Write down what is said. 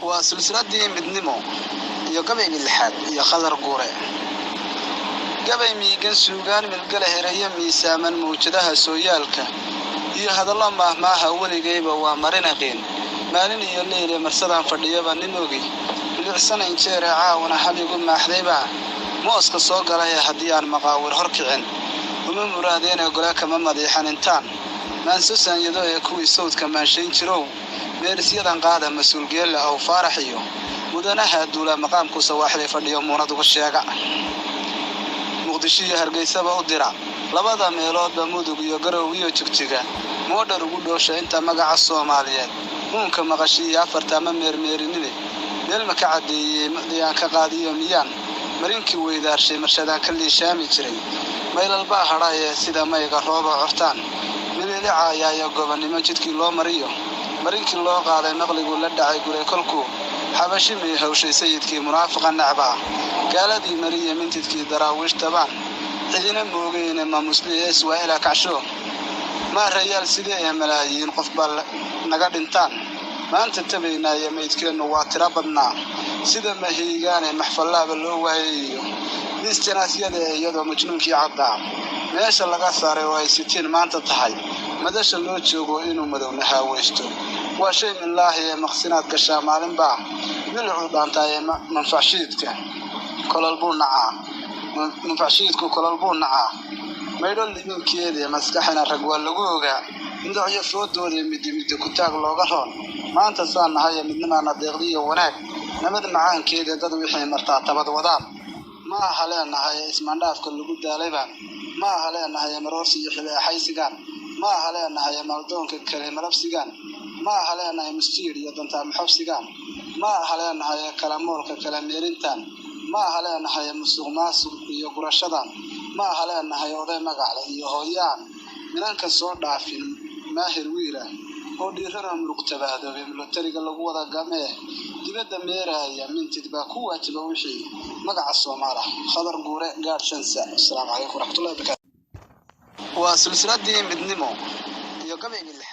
Waa silsiladii Midnimo iyo gabaygii lixaad iyo Khadar Guure. Gabay miigan, suugaan milgala, hereyo miisaaman, mawjadaha sooyaalka iyo hadallo maahmaaha weligayba waa marinaqeen. Maalin iyo leyle marsadaan fadhiyaba nin ogi milicsanayn jeere caawana hal igu maaxdaybaa mooska soo galaya. Haddii aan maqaawir hor kicin uma muraadeene, gole kama madiixan intaan maanso saanyado ee kuwii sawdka maanshayn jirow. Meerisyadan qaada mas-uulgeelle aw Faarax iyo mudanaha duula maqaamku sawaaxilay fadhiyo muunad uga sheega. Muqdisho iyo Hargeysaba u dira, labada meeloodba Mudug iyo Garow iyo Jigjiga moodhar ugu dhoosha. Inta magaca Soomaaliyeed muunka maqashiiyo afarta ma meermeerinine, meel ma ka caddeeyey madiyaan ka qaadiyo miyaan marinkii weydaarshay marshadaan ka liishaami jiray. Maylalbaa hadhaye sida mayga rooba cortaan mililicayaayo gobonnimo jidkii loo mariyo marinkii loo qaaday maqligu la dhacay guray. Kolkuu xabashi may hawshay sayidkii munaafiqa nacbaa gaaladii mariya mintidkii daraawiish tabaan cidina moogeyne maamusli ee Iswaa'ila kacsho maarayaal sidee ee malaayiin qof baa naga dhintaan maanta tabaynaaye. Maydkeennu waa tiro badnaa sida maheygaane maxfallaaba loo waayayo miis janaasyada ee iyadoo majnuunkii caddaa meesha laga saaray oo ay sitiin maanta tahay madasha loo joogo inuu madowna haaweysto waa shay minlaahi ee maqsinaad gashaa maalinbaa milicuu dhaantaaye. Manfacshiidka kolol buu nacaa, manfacshiidku kolol buu nacaa. Maydho libinkeeda maskaxina rag waa lagu ogaa indhacyo foodooda midi midi kutaag looga roon. Maanta saa nahaye midnimaana deeqdiyo wanaag nabad macaankeeda dad wixii martaa tabad wadaan. Ma aha leenahay ismaandhaafka lagu daalaybaan, ma aha leenahay maroorsi iyo xileexaysigaan, ma aha leenahay maaldoonka kale malabsigaan, ma aha leenahay mustiir iyo dantaamaxobsigaan, ma aha leenahay kala moolka kala meerintaan, ma aha leenahay musuq maasuq iyo gurashadan, ma aha leenahay oday magacle iyo hooyaan minanka soo dhaafin maahir wiila oo dhiirana muruq tabaadoobay militariga lagu wada gamee dibadda meeraaya. Mintid baa ku waajiba wixii magaca Soomaala. Khadar Guure gaadhshansa. Asalaamu calaykum waraxmatullahi wabarakatu. Waa silsiladii Midnimo iyo gabaygii lixaad.